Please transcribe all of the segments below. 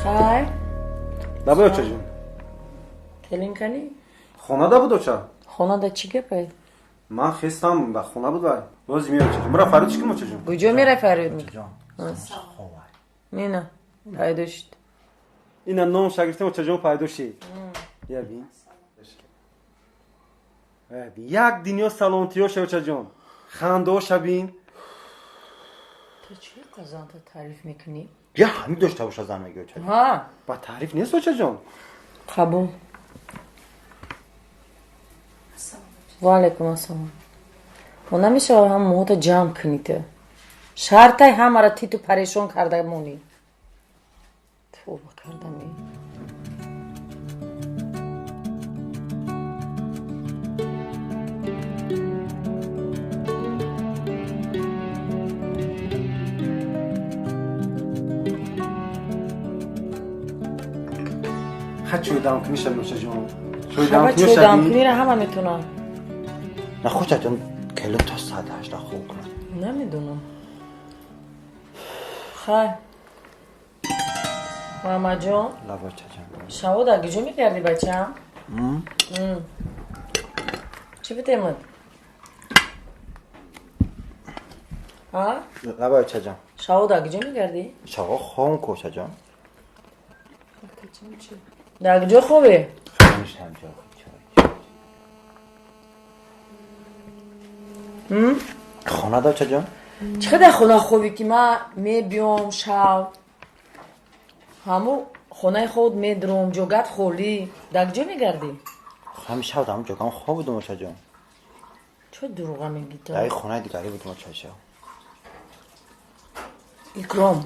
Хай. Лабай очаҷон. Келин кани? Хонада буд оча. Хонада чӣ гапай? Ман хестам, ба хона буд вай. Боз меояд очаҷон. Мара фарёд чӣ кунам очаҷон? Куҷо мерай фарёд мекунӣ? Мина, пайдо шуд. Ина ном шагиртем очаҷон пайдо шид. Я бин. Як дунё саломатиёша очаҷон. Хандаоша бин. Ту чӣ қазанта таъриф мекунӣ? Я ҳамин дошта боша зан мегӯ очаҷон. Ҳа. Ба таъриф нест очаҷон. Қабул. Ва алайкум ассалом. Мо намешава ҳам моҳота ҷамъ кунӣ ту. Шартай ҳамаро титу парешон карда монӣ. Тавба кардами. Ха чӯйдам кунӣ шаби очаҷон. Чӯйдам куниро ҳама метавонанд. На очаҷон, келин то соати 8 хоб кунад. Намедонам. Хай. Муҳаммадҷон. Лаб очаҷон. Шаво дар куҷо мекардӣ бачаам? Чӣ битемад? А? Лаб очаҷон. Шаво дар куҷо мекардӣ? Шаво хом ку очаҷон. Дар куҷо хобе? Хона да очаҷон. Чӣ қадар хона хобӣ ки ман мебиём шав ҳаму хонаи худ медурам, ҷогат холӣ. Дар куҷо мегардӣ? Ҳами шав дар ҳамун ҷогам хоб будум очаҷон. Чо дурӯға мегӣ ту? Дар хонаи дигарӣ будум очаҷон. Икром.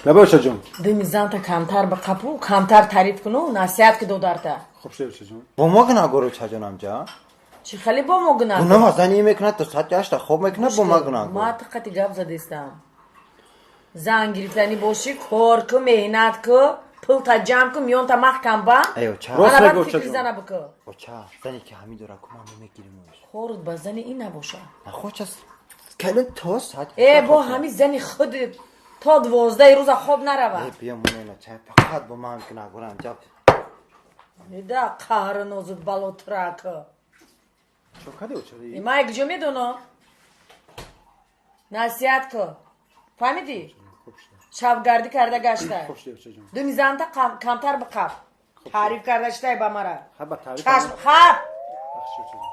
Лабай очаҷон. Дими занта камтар ба қапу, камтар таъриф куну, насиҳат ки додарта. Хуб шуд очаҷон. Бо мо гунаҳгор очаҷон амҷа? Чӣ хеле бо мо гунаҳгор? Гуноҳ зани мекунад то соати 8 хоб мекунад, бо ма гунаҳгор. Ма ту қати гап задистам. Зан гирифтанӣ бошӣ, кор ку, меҳнат ку, пулта ҷамъ ку, миёнта маҳкам банд. Эй оча. Рост Ана мегӯ баъд фикри очаҷон. зана бикӯ. Оча, зане ки ҳамин дора ку ман мегирим ош. Хорут ба зани ин набоша. Нахоча келин то соати Э, бо ҳамин зани худ то 12 рӯза хоб нарава. Э, биё монен оча, фақат бо ман гунаҳгорам ҷа. Да қаҳру нозу бало трак. Чо кади оча? Ман куҷо медонам? Насиҳат ку. Фаҳмидӣ? Шабгардӣ карда гашта. Хуб шуд очаҷон. Думи занта камтар биқап. Таъриф карда шитай ба мара. Ха ба таъриф. Чашм хап. Бахши очаҷон.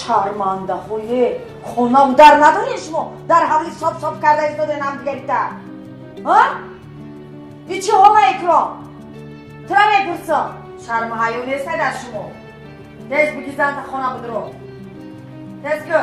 Шармандаҳое хонаву дар надоред шумо дар ҳавли соб-соб карда истоден ҳамдигарита. А? И чӣ ҳола Икром? Тура мепурсам. Шарму ҳаё нест дар шумо. Тез биги занта хона будро. Тез ку.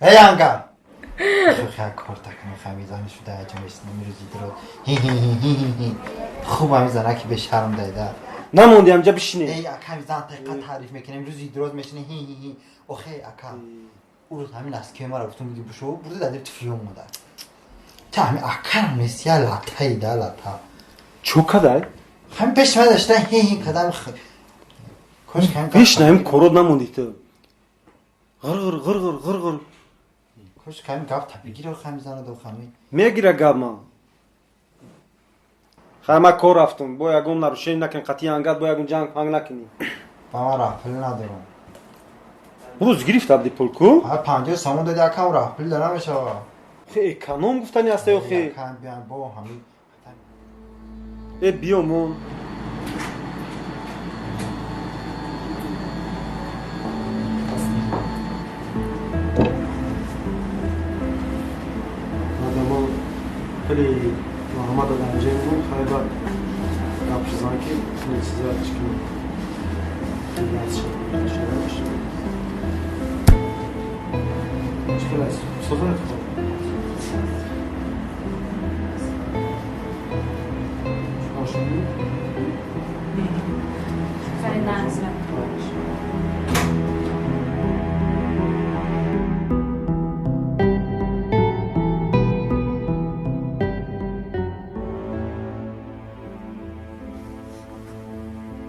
Эй анга! Хай кор такни хамизани шуда аҷамес намирӯзи дро. Хуб ҳами занаки бешарм дайда. Намонди ҳамҷа бишинӣ. Эй ака ҳами зан тақа таъриф мекунем рӯзи дроз мешинӣ хи хи хи. Охе ака ӯ рӯз ҳамин аскиёи мара гуфтум биги бушу бурда дади туфиём мода. Та ҳами акарам нест я латаи да лата. Чӯ кадай? Ҳами пеш ма дашта хи хи кадам кош ҳами пеш наем корот намонди ту. Ғир ғир ғир ғир ғир. Кош ҳами гап та бигир ҳами зана до ҳами. Мегира гап ман. Хай ман кор рафтум. Бо ягон нарушение накунӣ, қатъи ангат бо ягон ҷанг панг накунӣ. Ба ман раҳпул надорам. Рӯз гирифт абди пул ку? Ҳа 50 сомон доди акам раҳпул да намешава. Хе эконом гуфтани ҳаста ё хе? Акам биям бо ҳами. Э биё мон. Адамон пули Муҳаммад Адамҷен буд, хай баъд гап шизан ки пули чиза чӣ кунем. Чӣ хел аст? Созад?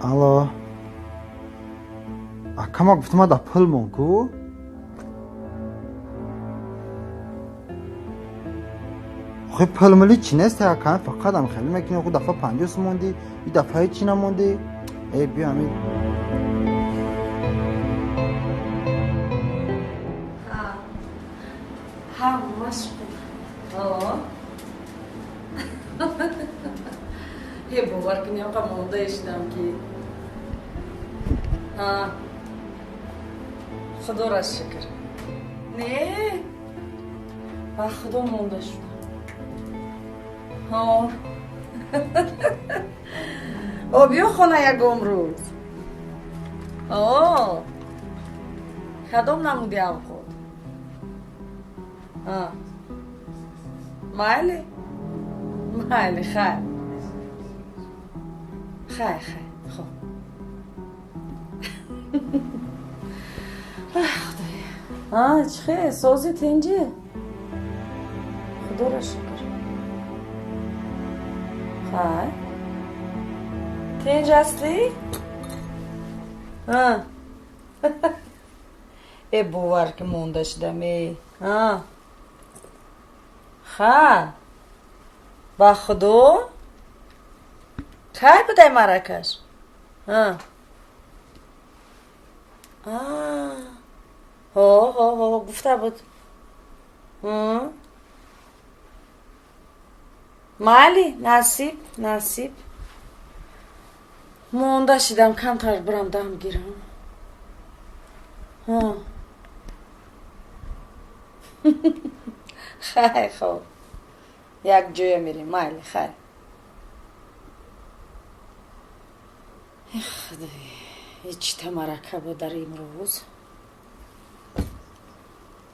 Алло. Акама гуфтам да пул мон ку? Охе пул мули чӣ нест акам фақат ам хеле мекунӣ ху дафа 50 сомонди, и дафа ҳеҷ чӣ намонди. Э биё ҳами ҳамаш хуб. Ҳе бовар кунӣ ҳамқа монда шудам ки ҳа худоро шукр. Не ба худо монда шудам. Ҳо о биё хона ягон рӯз. О кадом намуди авқот? Майли? Майли, хайр. Хайр, хайр. Хоб. Худоя. А, чӣ хел? Сози тинҷи? Худоро шукр. Хай. Тинҷ ҳастӣ? А. Э бовар ки монда шудам э. А. Ха. Ба худо? Кай будай маракаш? А. А. Ҳо, ҳо, ҳо, гуфта буд. Майли, насиб, насиб. Монда шидам, камтар бирам дам гирам. Ҳо. Хай, хоб. Як ҷоя мерем, майли, хай. Худои, ҳеҷ тамарака буд дар имрӯз.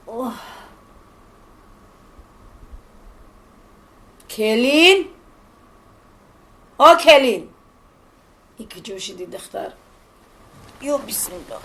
Оҳ. Келин? О келин! И куҷо шиди духтар? Ё бисмиллоҳ.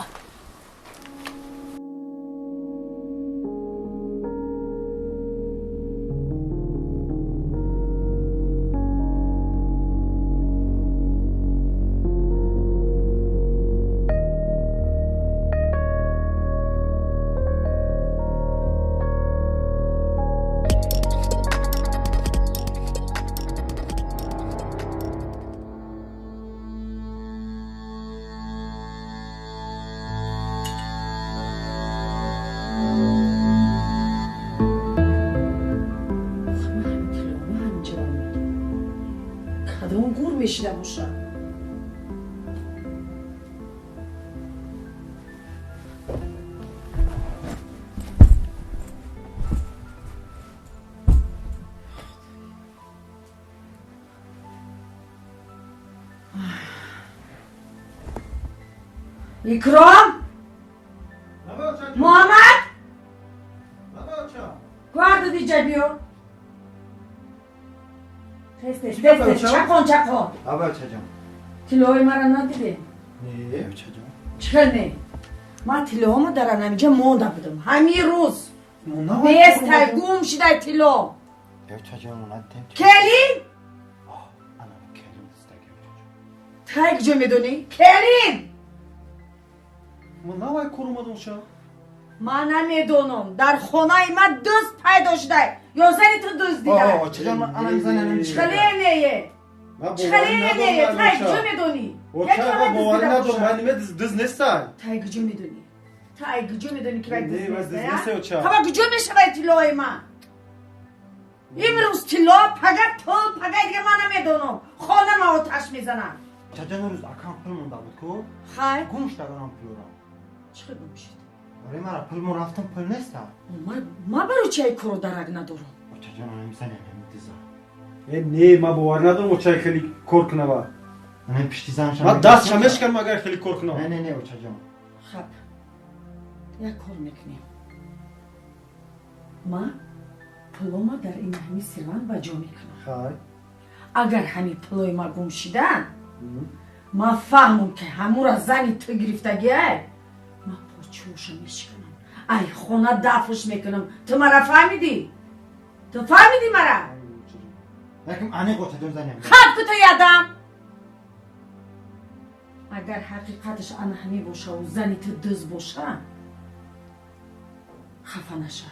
Кадом гур мешида бошад? Икром? Муҳаммад? Гварда диҷа биё. Тез тез тез тез чақон чақон. Аба очаҷон. Тиллоҳои мара надидем? Не, очаҷон. Чӣ хел не? Ман тиллоҳомо дар анамиҷа монда будам. Ҳамин рӯз. Нестай, гум шидай тилло. Очаҷон, надидем. Келин? Ана келин дистаги очаҷон. Тай куҷо медонӣ? Келин! Ман навай кор омадам оча. Ман намедонам. Дар хонаи ман дузд пайдо шудай. Ё зани ту дуздидай. Очаҷон, ман ана зани ана. Чӣ хеле нее? Чӣ хеле нее? Тай куҷо медонӣ? Оча, ман боварӣ надорам. Ман нима дузд нестай. Тай куҷо медонӣ? Тай куҷо медонӣ ки вай дузд нестай? Хаба куҷо мешавад тиллои ман? Имрӯз тилло, пага пул, пага дига ман намедонам. Хона ма оташ мезанам. Очаҷон, рӯз акам пул монда буд ку? Хай. Гум шуд агарам пулорам. Чӣ хел гум шуд? Оре, мара пул мо рафтам, пул неста. Ма барои чӣ ай корро дарак надорам? Очаҷон, ана зани ана диза. Не, ман боварӣ надорам оча хеле кор кунава. Ана пишти занша. Ман дастша мешканам агар хеле кор кунам. Не, не, не, очаҷон. Хаб. Як кор мекунем. Ма пулома дар ин ҳами сервант ба ҷо мекунам. Хай. Агар ҳами пулои ма гум шидан, ман фаҳмам ки ҳамура зани ту гирифтагиай, ман почоша мешиканам. Ай хона дафш мекунам. Ту мара фаҳмидӣ? Ту фаҳмидӣ мара? Яким аниқ очаҷон зани ҳами. Хаб ку ту ядам. Агар ҳақиқаташ ана ҳами бошаву зани ту дузд боша, хафа наша.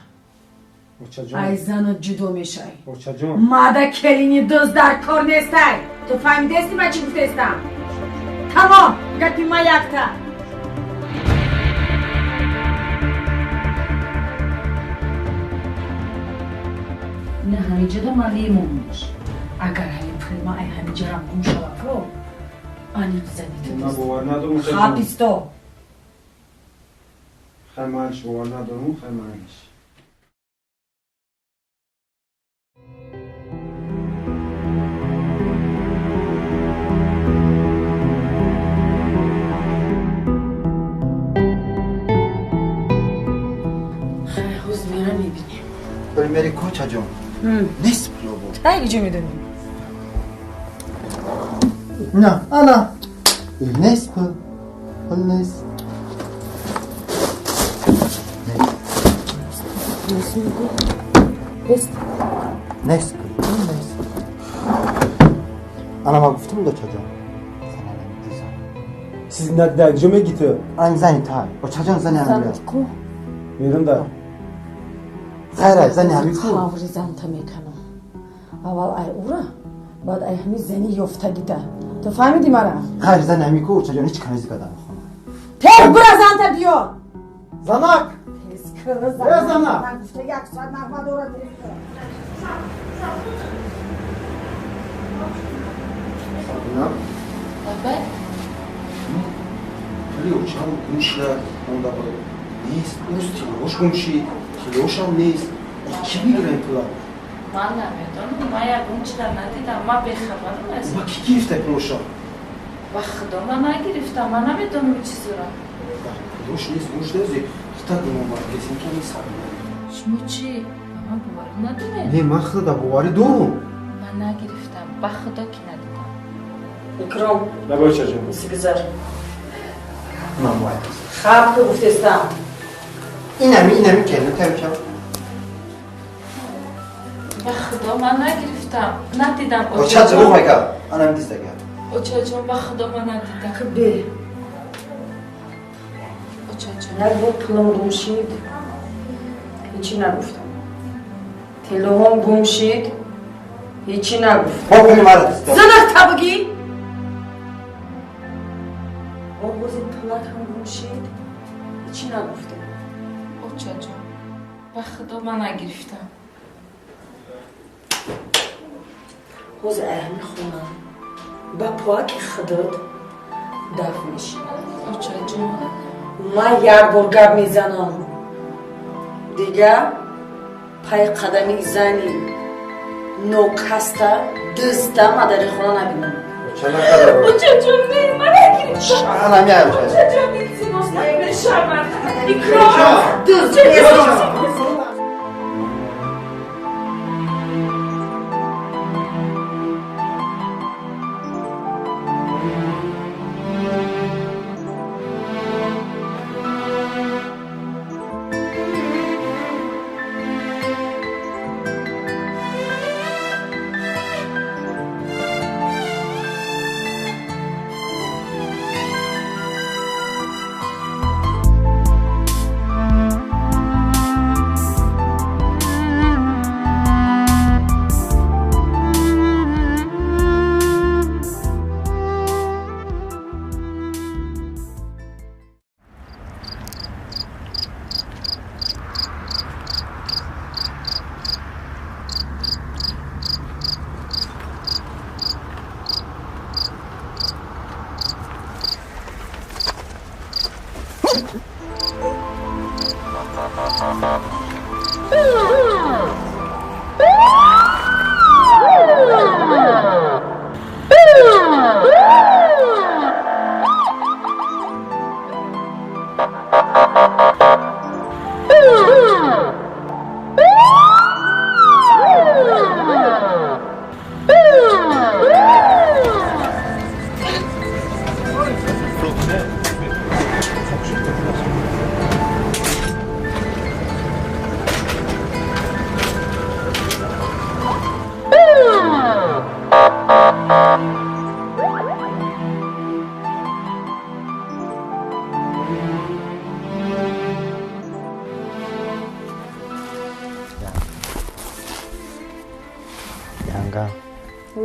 Ай занат ҷудо мешай. Очаҷон. Мада келини дузд дар кор нестай. Ту фаҳмидести ман чӣ гуфтестам? Тамом, гапи ма якта. Ина ҳамиҷада ман мемонмаш. Агар ҳамин пули ман ай ҳамиҷарам гум шава ко, аниқ зани ту Ман бовар надорам очаҷон. Хаб исто. Хай манш бовар надорам, хай манш. Мери кочаҷон. Нест пуло бо. Тай куҷо медонӣ? На, ана. Нест пул. Пул нест. Нест. Нест пул. Нест. Ана ма гуфтам дочаҷон. Сиз дар куҷо мегӣ ту? Ана зани тай. Очаҷон зани ҳамира. Мерам да. Хайр, зани ҳами ку. Хаври занта меканам. Аввал ай ура, баъд ай ҳами зани ёфтагида. Ту фаҳмидӣ мара? Хайр, зани ҳами ку, очаҷон ҳеҷ канизи кадан хона. Тез бура занта биё. Занак! Тез кир занак! Ман гуфта як соат нағма дорад тез кир. Сабина? Бабай? Пули очам гум шуда монда буд. Нест, урӯз тиллош гум шид, тиллошам нест. Ки мегирам пула? Ман намедонам, ман ягон чиза надидам, ман бехабарам аз. Ма ки гирифта пулоша? Ба худо ман нагирифтам, ман намедонам чизро. Пулош нест, гум шуда зи. Хита гумон кесем ки ами Сабина. Шумо чӣ? Ба ман боварӣ надоред? Не, ман худо боварӣ дорам. Ман нагирифтам, ба худо ки надидам. Икром. Давай очаҷон. Сигзар. Ман бояд. Хаб ку гуфтестам. Инами келин тавча. Ба худо ман нагирифтам, надидам. Оча дурӯғ мегӯяд. Ана дистага. Очаҷон, ба худо ман надидам. Ки бе. Очаҷон. Як бор пулам гум шид. Ҳечи нагуфтам. Тиллоҳом гум шид. Ҳечи нагуфтам. Бо пули мара диста. Занак табгӣ. Бози пулак ҳам гум шид. Ҳечи нагуфтам. Очаҷон, ба худо ман нагирифтам. Ҳозир ай ҳами хона ба поаки худат даф мешинам. Очаҷон. Ман як бор гап мезанам. Дига пай қадами зани нокаста дузда ма дар ин хона набинам. Оча накарда. Очаҷон, не, ман нагирифтам. Ана меоям. Очаҷон, илтимос, намешавад. Икром.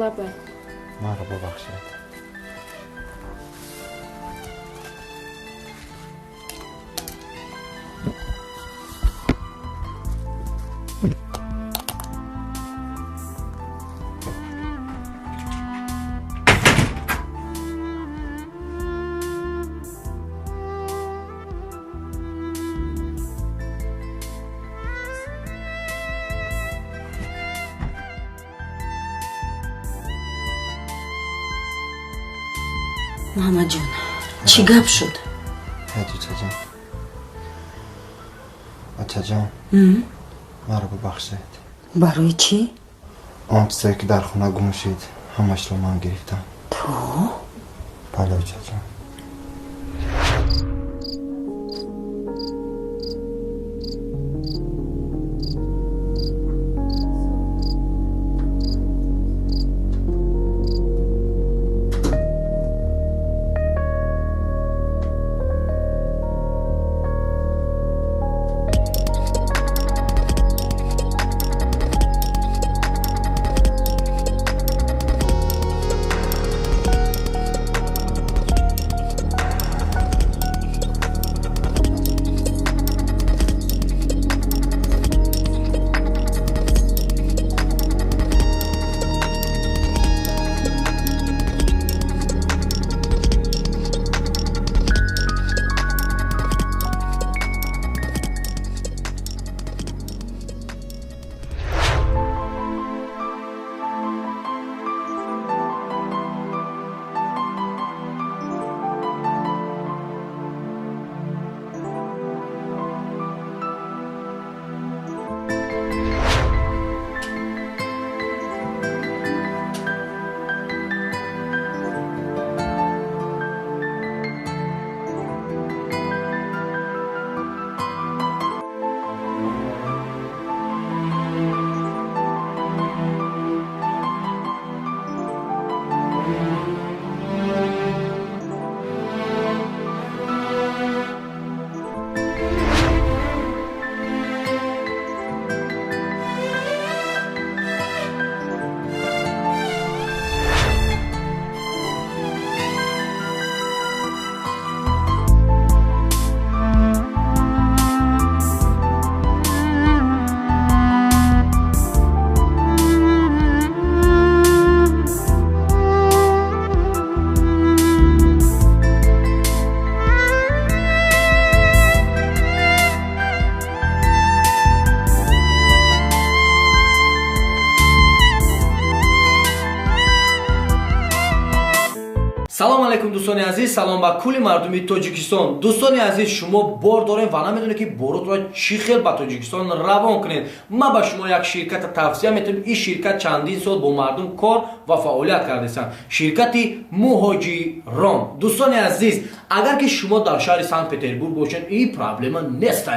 Лабай. Маро бубахшед. Муҳаммадҷон, чӣ гап шуд? Очаҷон, очаҷон, маро бубахшед. Барои чӣ? Он чизе ки дар хона гум шуд, ҳамашро ман гирифтам. Ту? Бале, очаҷон. Салом алейкум, дӯстони азиз, салом ба кулли мардуми Тоҷикистон. Дӯстони азиз, шумо бор дорем ва намедонед, ки боротро чӣ хел ба Тоҷикистон равон кунед. Ман ба шумо як ширката тавсия метавонам. Ин ширкат чандин сол бо мардум кор ва фаъолият кардастанд, ширкати Муҳоҷирон. Дӯстони азиз, агар ки шумо дар шаҳри Санкт Петербург бошед, ин проблема нест.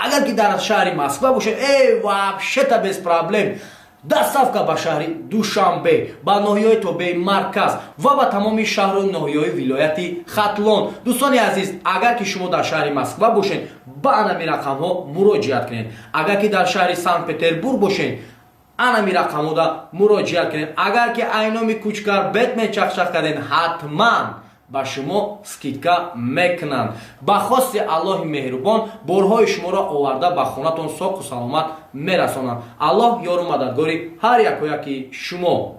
Агар ки дар шаҳри Москва бошед, э, вообще-то без проблем. Доставка ба шаҳри Душанбе, ба ноҳияҳои тобеи марказ ва ба тамоми шаҳру ноҳияҳои вилояти Хатлон. Дӯстони азиз, агар ки шумо дар шаҳри Москва бошед, ба анами рақамҳо муроҷиат кунед. Агар ки дар шаҳри Санкт Петербург бошед, анами рақамҳода муроҷиат кунед. Агар ки ай номи Кучкар Бетмен чахчах кардем, ҳатман ба шумо скидка мекунанд. Ба хости Аллоҳи меҳрубон, борҳои шуморо оварда ба хонатон соқу саломат мерасонанд. Аллоҳ ёру мададгори ҳар якояки шумо.